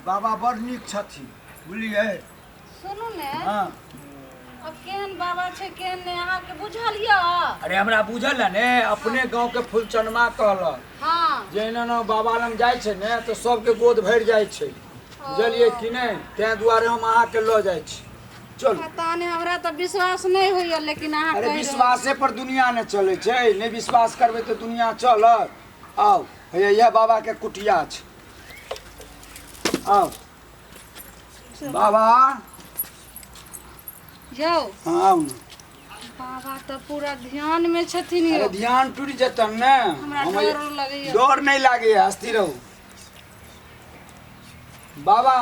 बाबा बड़ नीक छथिन, बुझलियै? सुनू ने। हँ। अब केहन बाबा छै केहन नहि, अहाँके बुझल यऽ? अरे हमरा बुझल है ने, अपने गाँव के फुलचनमा कहलक जे एना एना बाबा लग जाइ छै ने तऽ सबके गोद भरि जाइ छै, बुझलियै कि नहि? ताहि दुआरे हम अहाँके लऽ जाइ छी, चलू। पता नहि, हमरा तऽ विश्वास नहि होइए, लेकिन अहाँ अरे कहि रहल विश्वासे पर दुनिया नहि चलै छै, नहि विश्वास करबै तऽ दुनिया चलत? आउ, हैया इएह बाबाके कुटिया छै, आउ बाबा। यौ। हाँ, आउ ने। बाबा तऽ पूरा ध्यान में छथिन अरे यौ। ध्यान टूटि जेतन ने। हमरा हम डर लगैया। डर नहि लागैया, स्थिर रहू बाबा।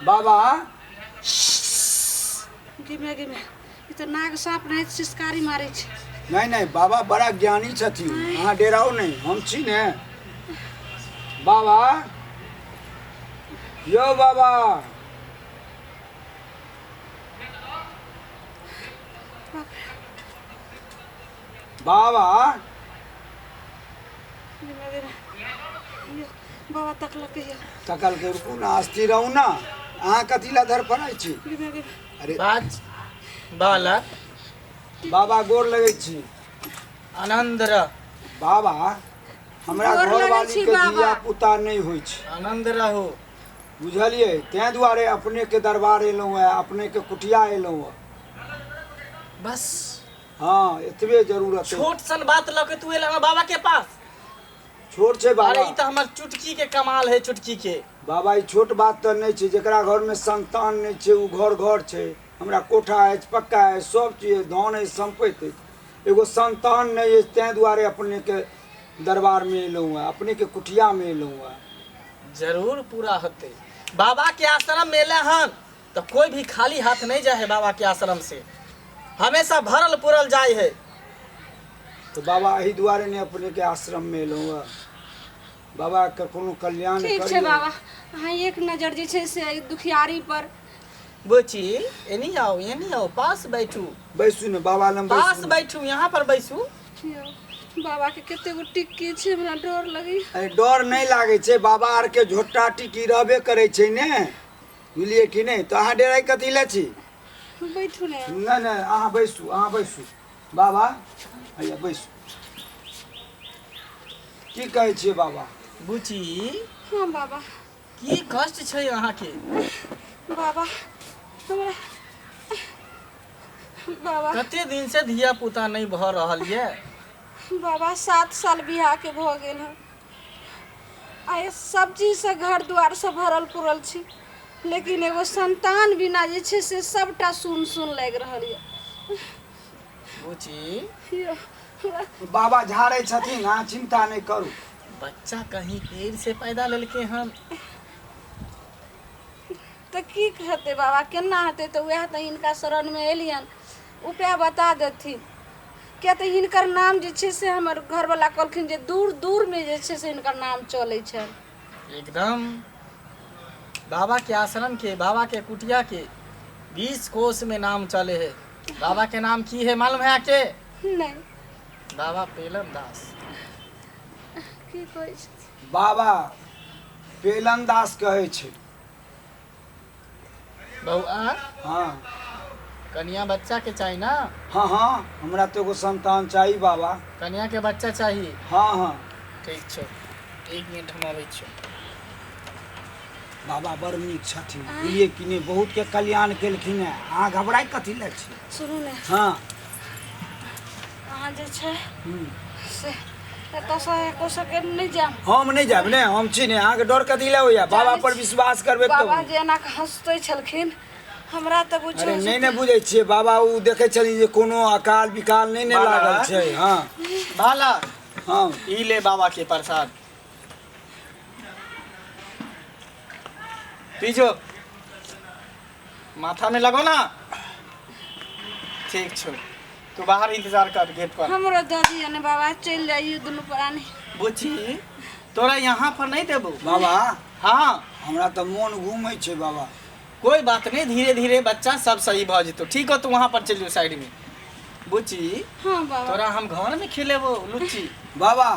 बाबा। गिमे गिमे, ई तऽ नाग साँप नहि सिसकारी मारै छै। नहि नहि, बाबा बड़ा ज्ञानी छथिन, अहाँ डेराउ नहि, हम छी ने। बाबा यौ, बाबा। बाबा। गिमे गिमे यौ, बाबा तकलक यौ। तकल के? रुकू ने, स्थिर रहू ने, अहाँ कथी लए धड़फड़ाइ छी? गिमे गिमे। अरे बाज बालक। बाबा, गोर लगै छी। आनंद रह। बाबा, हमरा गोर लगै घरवाली छी के बाबा। धिया पुता नहि होइ छै। आनंद रहू। बुझलियै? ताहि दुआरे अपनेके दरबार एलहुँ हेँ, अपनेके कुटिया एलहुँ हेँ। बस। हँ, एतबे जरूरत अछि। छोट सन बात लऽ के तू एल हमर बाबा के पास? छोट छै बाबा? अरे ई तऽ हमर चुटकी के कमाल है, चुटकी के। बाबा, ई छोट बात तऽ नहि छै। जकरा घरमे संतान नहि छै ओ घर घर छै। हमरा कोठा अछि, पक्का अछि, सब चीज अछि, धन अछि, सम्पत्ति अछि, एगो संतान नहि अछि। ताहि दुआरे अपनेके दरबारमे एलहुँ हेँ, अपनेके कुटियामे एलहुँ हेँ। जरूर पूरा होते। बाबा के आश्रम में एले हन तो कोई भी खाली हाथ नहीं जाए है। बाबा के आश्रम से हमेशा भरल पुरल जाए है। तऽ बाबा, एहि दुआरे ने अपनेके आश्रममे एलहुँ हेँ। बाबाके कोनो कल्याण ठीक छै। करियौ। बाबा, अहाँ एक नजर जे छै से एहि दुखियारी पर। बुची, एनी आओ, एनी आओ, पास बैठू। बैसू ने बाबा लग। पास बैसू ने। बैठू, यहाँ पर बैसू। यौ बाबा के कते गो टिक्की छै, हमरा डर लगैया। अरे डर नहि लागै छै, बाबा आरके झोटा टिकी रहबे करै छै ने, बुझलियै कि नहि? तऽ अहाँ डेराइ कथी लए छी? बैठू ने। नहि नहि, अहाँ बैसू, अहाँ बैसू। बाबा, हैया बैसू। की कहै छियै बाबा? बुची। हाँ बाबा। की कष्ट छै अहाँके? बाबा, हमरा बाबा कते दिन से धिया पुता नहीं भऽ रहल ये? बाबा, 7 साल बियाहके भऽ गेल हँ आ सब चीजसँ घर दुआरसँ भरल पुरल छी, लेकिन एगो संतान बिना जे छै से सबटा सुन सुन लागि रहल यऽ। बुची। यौ, हमरा बाबा झाड़ै छथिन, अहाँ चिन्ता नहि करू। बच्चा कहीं पेड़ से पैदा लेलके हन? तऽ की हेतै बाबा, केना हेतै? तऽ उएह तऽ हिनका शरणमे एलियनि, उपाय बता देथिन, किया तऽ हिनकर नाम जे छै से हमर घरवला कहलखिन जे दूर दूरमे जे छै से हिनकर नाम चलै छनि। एकदम, बाबा के आश्रम के, बाबा के कुटिया के 20 कोस में नाम चले है। बाबा के नाम की है, मालूम है आके? नहि। बाबा पेलन दास। की कहै छै? बाबा पेलन दास कहै छै। बउआ। हँ। कनिया बच्चा के चाहिए ना? हँ हँ, हमरा तऽ एगो संतान चाही बाबा। कनिया के बच्चा चाहिए? हँ हँ। ठीक छौ, एक मिनट, हम अबै छियौ। बाबा बड़ नीक छथिन, बुझलियै कि नहि? बहुतके कल्याण केलखिन हेँ। अहाँ घबराइ कथी लए छी? सुनू ने। हँ। अहाँ जे छै से एतऽसँ एको सेकेंड नहि जायब। हम नहि जायब ने, हम छी ने, अहाँके डर कथी लए होइया? बाबा पर विश्वास करबै बाबा तब। जे एना कऽ हँसते छलखिन, हमरा तऽ बुझियौ अरे नहि ने, बुझै छियै बाबा, ओ देखै छलियै जे कोनो अकाल विकाल नहि ने बाबा। लागल छै, हँ। बाला। हँ। ई ले बाबा के प्रसाद पीजो, माथा में लगो ना। ठीक छो, तू बाहर इंतजार कर गेट पर। हमरो दऽ दिअ ने बाबा, चलि जाइए दुनू प्राणी। बुच्ची, तोरा यहाँ पर नहीं देबो। बाबा। हाँ। हमरा तऽ मोन घूमै छै बाबा। कोई बात नहीं, धीरे धीरे बच्चा सब सही भऽ जेतो। ठीक हो, तू वहाँ पर चलियो साइड में। बुच्ची। हाँ बाबा। तोरा हम घर में खिलेबो लुच्ची। बाबा,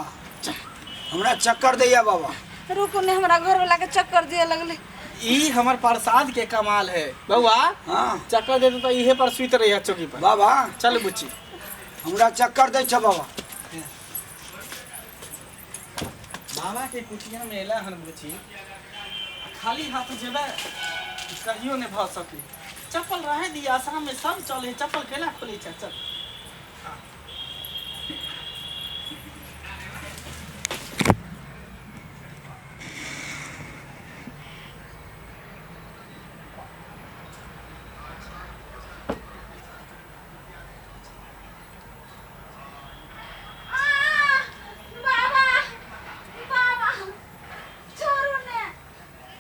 हमरा चक्कर दैया बाबा। रुकू ने, हमरा घरवला के चक्कर दिए लगले। ई हमर प्रसाद के कमाल है बउआ। हाँ। चक्कर देते तो इहे पर सुइत रही है चौकी पर। बाबा चल बुच्ची। हमरा चक्कर दै छ बाबा। बाबा के कुटिया में एला हन बुच्ची, खाली हाथ जेबे कहियो नहीं भ सके। चप्पल रहे दी, आसाम में सब चले, चप्पल केला खोले छ? चल